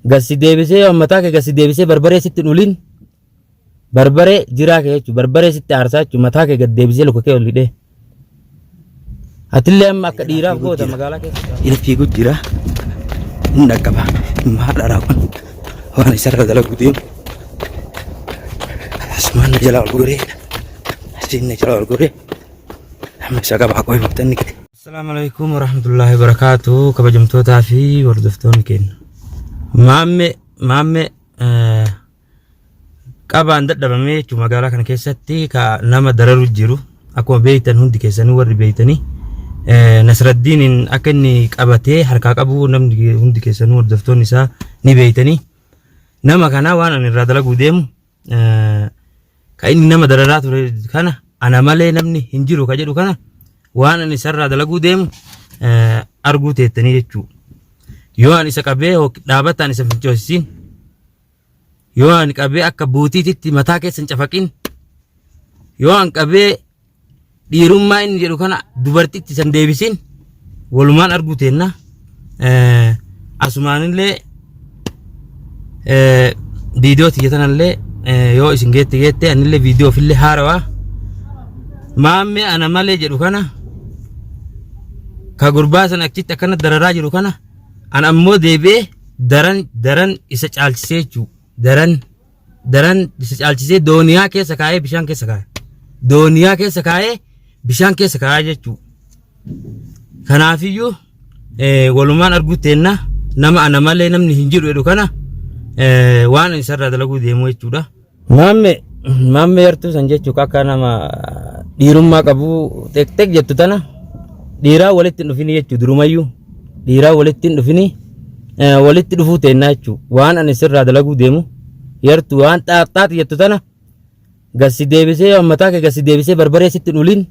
Gad si deebisee yoo mataa kee gad si deebisee barbaree sitti hin ulin barbaree jiraa kee jechuudha. Barbaree sitti aarsaa jechuudha. Mataa kee gad deebisee luka kee ol hidhee. Atillee amma akka dhiiraaf goota magaalaa keessa. Ila fiigu jira. Hin dhaqqaba. Maal dharaa kun waan isarra dalagu deemu. Asumaan na jalaa ol goree. Asiin na jalaa ol goree. Amma isa qabaa qoy boftanni kee. Assalaamu alaikum warahmatullahi wabarakatuh kabajamtootaa fi hordoftoonni keenya. Maamme maamme qabaan dadhabamee jechuun magaalaa kana keessatti ka nama dararu jiru akkuma beektan hundi keessanuu warri beektanii Nasraddiiniin akka inni qabatee harkaa qabu namni hundi keessanuu hordoftoonni isaa ni beektanii nama kana waan ani irraa dalaguu deemu ka inni nama dararaa ture kana ana malee namni hin jiru ka jedhu kana waan ani isarraa dalaguu deemu arguu teettanii jechuu yoo ani isa qabee dhaabataan isa fincoosisiin yoo ani qabee akka buutiititti mataa keessa hin cafaqin yoo an qabee dhiirummaa inni jedhu kana dubartitti san deebisin walumaan arguu teenna asumaanillee viidiyoo tiyya tanallee yoo isin geette geette anillee viidiyoo ofillee haarawaa maammee ana malee jedhu kana ka gurbaa sana achitti akkana dararaa jiru kana an ammoo deebi'ee daran daran isa caalchisee jechuu daran daran isa caalchisee dooniyaa keessa kaa'ee bishaan keessa kaa'e. Dooniyaa keessa kaa'ee bishaan keessa kaa'aa jechuu. Kanaafiyyuu walumaan arguu teenna nama ana malee namni hin jiru jedhu kana waan isarraa dalaguu deemu jechuudha. Maamme maamme yartuu san jechuun akka nama dhiirummaa qabu teq jettu tana dhiiraa walitti hin dhufini jechuu durumayyuu dhiiraa walitti hin dhufini walitti dhufuu teennaa jechuu waan ani sirraa dalaguu deemu yartu waan xaaxxaati jettu tana gad si deebisee mataa kee gad si deebisee barbaree sitti hin ulin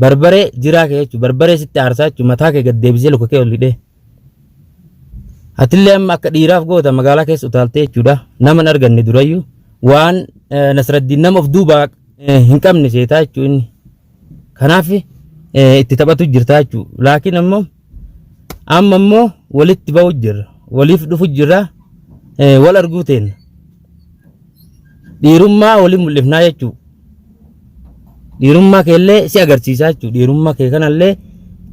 Barbaree jiraa kee jechuun barbaree sitti aarsaa jechuun mataa kee gad deebisee luka kee ol hidhee. Atillee amma akka dhiiraaf goota magaalaa keessa utaaltee jechuudha. Nama hin arganne durayyuu waan Nasraddiin nama of duubaa hin qabne seetaa jechuu inni. Kanaaf itti taphatu jirta jechuudha. Laakiin ammoo amma immoo walitti ba'u jirra. Waliif dhufu jirra. Wal arguu teenna. Dhiirummaa waliin mul'ifnaa jechuudha. Dhiirummaa keellee si agarsiisaa jechuudha. Dhiirummaa kee kanallee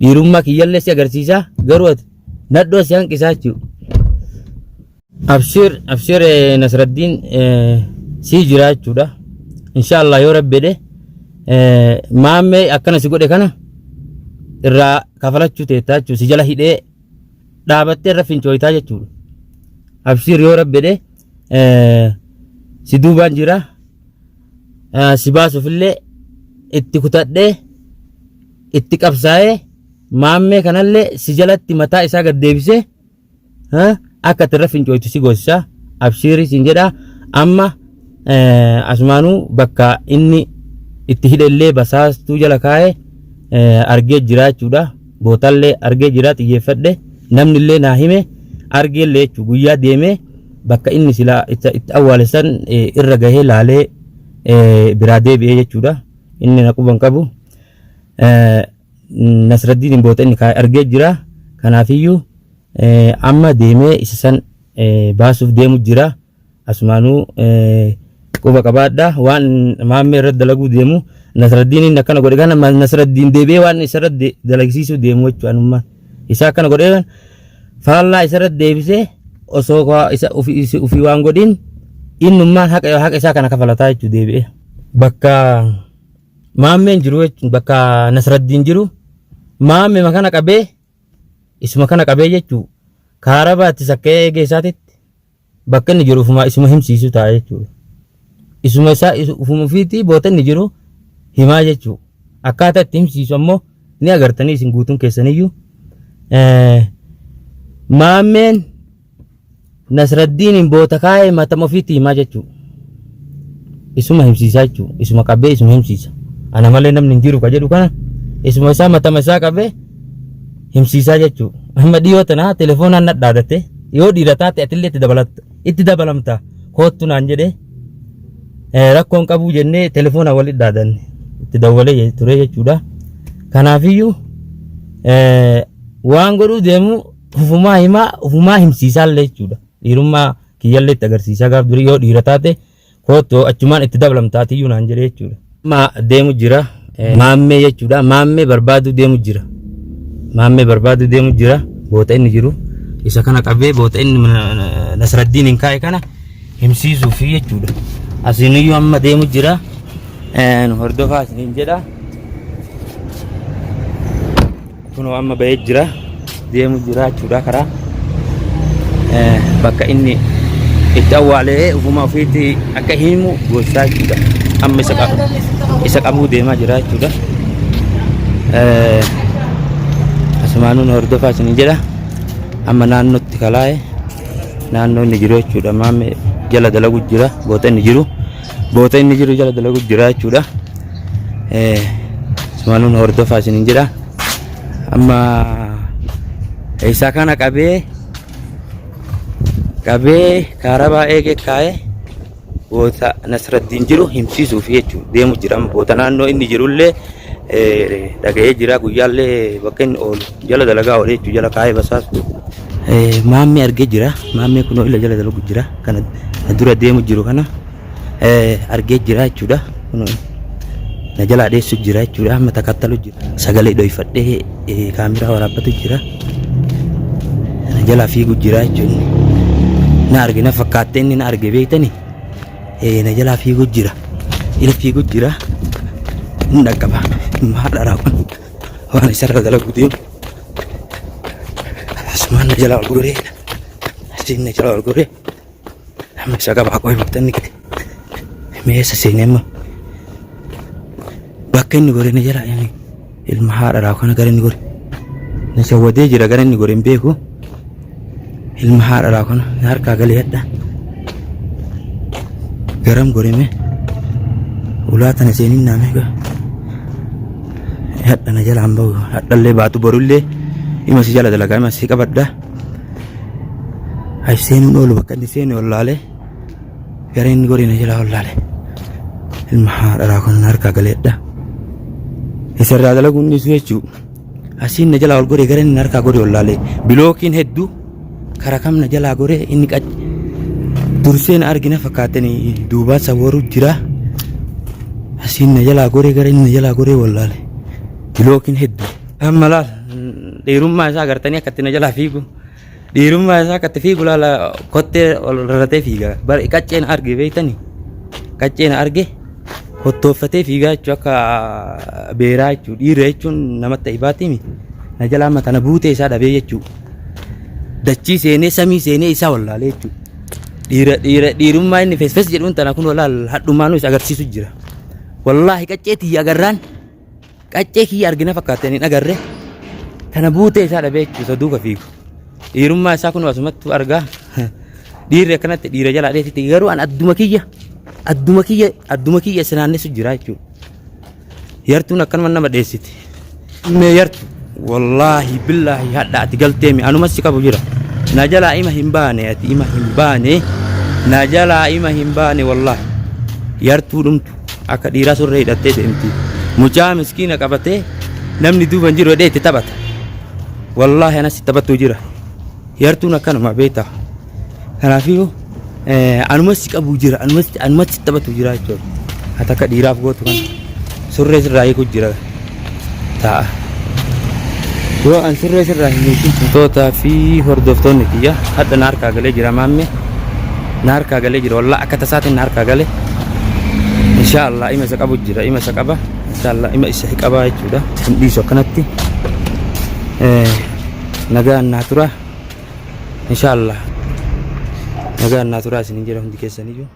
dhiirummaa kiyyallee si agarsiisaa garuu ati nadhoo si hanqisaa jechuudha. Abshir abshir Nasraddiin sii jira jechuudha. Inshaallah yoo rabbi jedhe maammee akkana si godhe kana irraa kafalachuu teettaa jechuudha. Si jala hidhee dhaabattee irra fincooytaa jechuudha. Abshir yoo rabbi jedhe si duubaan jira. Si baasuufillee itti kutadhee itti qabsaa'ee maammee kanallee si jalatti mataa isaa gad deebisee akka ati irra fincooytu si goosisa abshiirii siin jedha amma asumaanuu bakka inni itti hidhe illee basaastuu jala kaa'e argee jira jechuudha bootallee argee jira xiyyeeffadhe namni illee naa hime argee illee jechuudha guyyaa deemee bakka inni silaa itti awwaale san irra gahee laalee biraa deebi'ee jechuudha. Inni na quban qabu. Nasraddiin boota inni kaa'e argee jira. Kanaafiyyuu amma deemee isa san baasuuf deemu jira. Asumaanuu quba qabaadha. Waan maammee irratti dalaguu deemu Nasraddiin inni akkana godhe kana Nasraddiin deebi'ee waan isa irratti dalagsiisuu deemu jechuudha anummaan. Isa akkana godhee faallaa isa irratti deebisee osoo isa ofii waan godhin innummaan haqa haqa isaa kana kafalataa jechuudha deebi'ee. Bakka maammeen jiru jechuun bakka Nasraddiin jiru maammema kana qabee isuma kana qabee jechuu kaarabaatti sakka'ee eegee isaatitti bakka inni jiru ufuma isuma himsiisu ta'a jechuudha. Isuma isaa ufuma ofiitii boota inni jiru himaa jechuudha. Akkaataa itti himsiisu ammoo ni agartanii isin guutuun keessaniyyuu. Maammeen Nasraddiiniin boota kaa'ee matama ofiitti himaa jechuudha. Isuma himsiisaa jechuudha. Isuma qabee isuma himsiisa. Ana malee namni hin jiru ka jedhu kana isuma isaa matama isaa qabee himsiisaa jechuudha. Amma dhiyoo tana telefoonaan na dhaadatte yoo dhiira taate atillee itti dabalatta itti dabalamta koottu naan jedhee rakkoon qabuu jennee telefoonaan walitti dhaadanne itti dawwalee ture jechuudha. Kanaafiyyuu waan godhuu deemu ufumaa himaa ufumaa himsiisaa illee jechuudha. Dhiirummaa kiyyallee itti agarsiisaa gaaf durii yoo dhiira taate koottu achumaan itti dabalamtaatiyyuu naan jedhe jechuudha. Amma deemu jira. Maammee jechuudha. Maammee barbaaduu deemu jira. Maammee barbaaduu deemu jira. Boota inni jiru. Isa kana qabee boota inni Nasraddiin hin kaa'e kana himsiisuufi jechuudha. Asiiniyyuu amma deemu jira. Nu hordofaa isiniin jedha. Kunoo amma bahee jira. Deemu jira jechuudha karaa. Bakka inni itti awwaalee ufuma ofiitti akka himu gochaa jechuudha. Amma isa qabu isa qabuu deemaa jira jechuudha. Asumaanuu nu hordofaa isiniin jedha. Amma naannootti kalaa'e naannoo inni jiru jechuudha. Maammee jala dalagu jira boota inni jiru. Boota inni jiru jala dalagu jira jechuudha. Asumaanuu nu hordofaa isiniin jedha. Amma isa kana qabee qabee kaarabaa eegee kaa'ee boota Nasraddiin jiru himsiisuuf jechuudha deemu jira. Amma boota naannoo inni jirullee dhaga'ee jira guyyaallee bakka inni oolu jala dalagaa oole jechuudha jala kaa'ee basaastu. Maammee argee jira. Maammee kunoo ila jala dalagu jira. Kana dura deemu jiru kana. Argee jira jechuudha. Kunoo na jalaa dheessu jira jechuudha. Amma takattalu jira. Sagalee dhoyfadhee kaameraa waraabbatu jira. Na jalaa fiigu jira jechuudha. Na arge na fakkaattee inni na arge beektani. Na jalaa fiigu jira. Ila fiigu jira. Hin dhaqqaba. Maal dharaa kun waan isarra dalagu deemu. Asumaan na jalaa ol goree. Asiin na jalaa ol goree. Amma isa qabaa qoy bakka inni gate. Mee eessa seenee amma? Bakka inni gore na jala inni ilma haadha raa kana gara inni gore. Na shawwadee jira gara inni gore hin beeku. Ilma haadha raa kana na harkaa galee hadha. Garam gore mee? Ulaa tana seenin naa meeqa? Hadha na jala hin bahu. Hadhallee baatu borullee ima si jala dalagaa ima si qabadha. Ay seenuun oolu bakka inni seene wallaalee gara inni godhe na jalaa wallaale. Ilma haadha kun na harkaa galeedha. Isarraa dalaguun dhiisu jechuu. Asiin na jalaa ol godhe gara inni na harkaa godhe wallaale. Bilookiin hedduu kara kam na jalaa godhe inni qac dursee na argina fakkaatanii duubaan sawwaru jira. Asiin na jalaa godhe gara inni na jalaa godhe wallaale. Bilookiin hedduu. Amma laal dhiirummaa isaa agartanii akkatti na jalaa fiigu. Dhiirummaa isaa akkatti fiigu laala kottee ol rarratee fiiga. Bar qaccee na arge beektanii? Qaccee na arge kottooffatee fiigaa jechuun akka beeraa jechuudha. Dhiira jechuun namatti ibaatiimi. Na jalaa amma tana buutee isaa dhabee jechuudha. Dachii seenee samii seenee isaa wallaalee jechuudha. Dhiira dhiira dhiirummaa inni fesfes jedhuun tana kun walaal hadhumaanuu isa agarsiisu jira. Wallaahi qaccee tiyya agarraan Qaccee kiyya argina fakkaatteen hin agarre. Tana buutee isaa dhabee jechuudha isa duuka fiigu. Dhiirummaa isaa kun asumattuu argaa. Dhiirri akkanatti dhiira jalaa dheessitti garuu an adduma kiyya adduma kiyya adduma kiyya isa naannessu jira jechuudha. Yartuun akkanuma nama dheessiti. Mee yartu wallaahi billaahi hadha ati galtee mi anumas si qabu jira. Na jalaa ima hin baane ati ima hin baane na jalaa ima hin baane wallaahi yartuu dhumtu. Akka dhiiraa surree hidhattee deemti. Mucaa miskiina qabatee namni duuba hin jiru jedhee itti taphata. Wallaahi anas itti taphattuu jira. Yartuun akkanuma beektaa. Kanaafiyyuu anumas si qabu jira anumas anumas itti taphatu jira jechuudha. Ati akka dhiiraaf gootu kana surree sirraa hiiku jira taa'a. Yoo an surree sirraa hin hiikin. Tootaa fi hordoftoonni kiyya hadha na harkaa galee jira maammee. Na harkaa galee jira wallah akka tasaatiin na harkaa gale. Insha Allah ima isa qabu jira ima isa qaba. Insha Allah ima isa qaba jechuudha. Hin dhiisu akkanatti. Nagaan naa tura. Insha Allah. Nagaan naa tura isinin jedha hundi keessaniyyuu.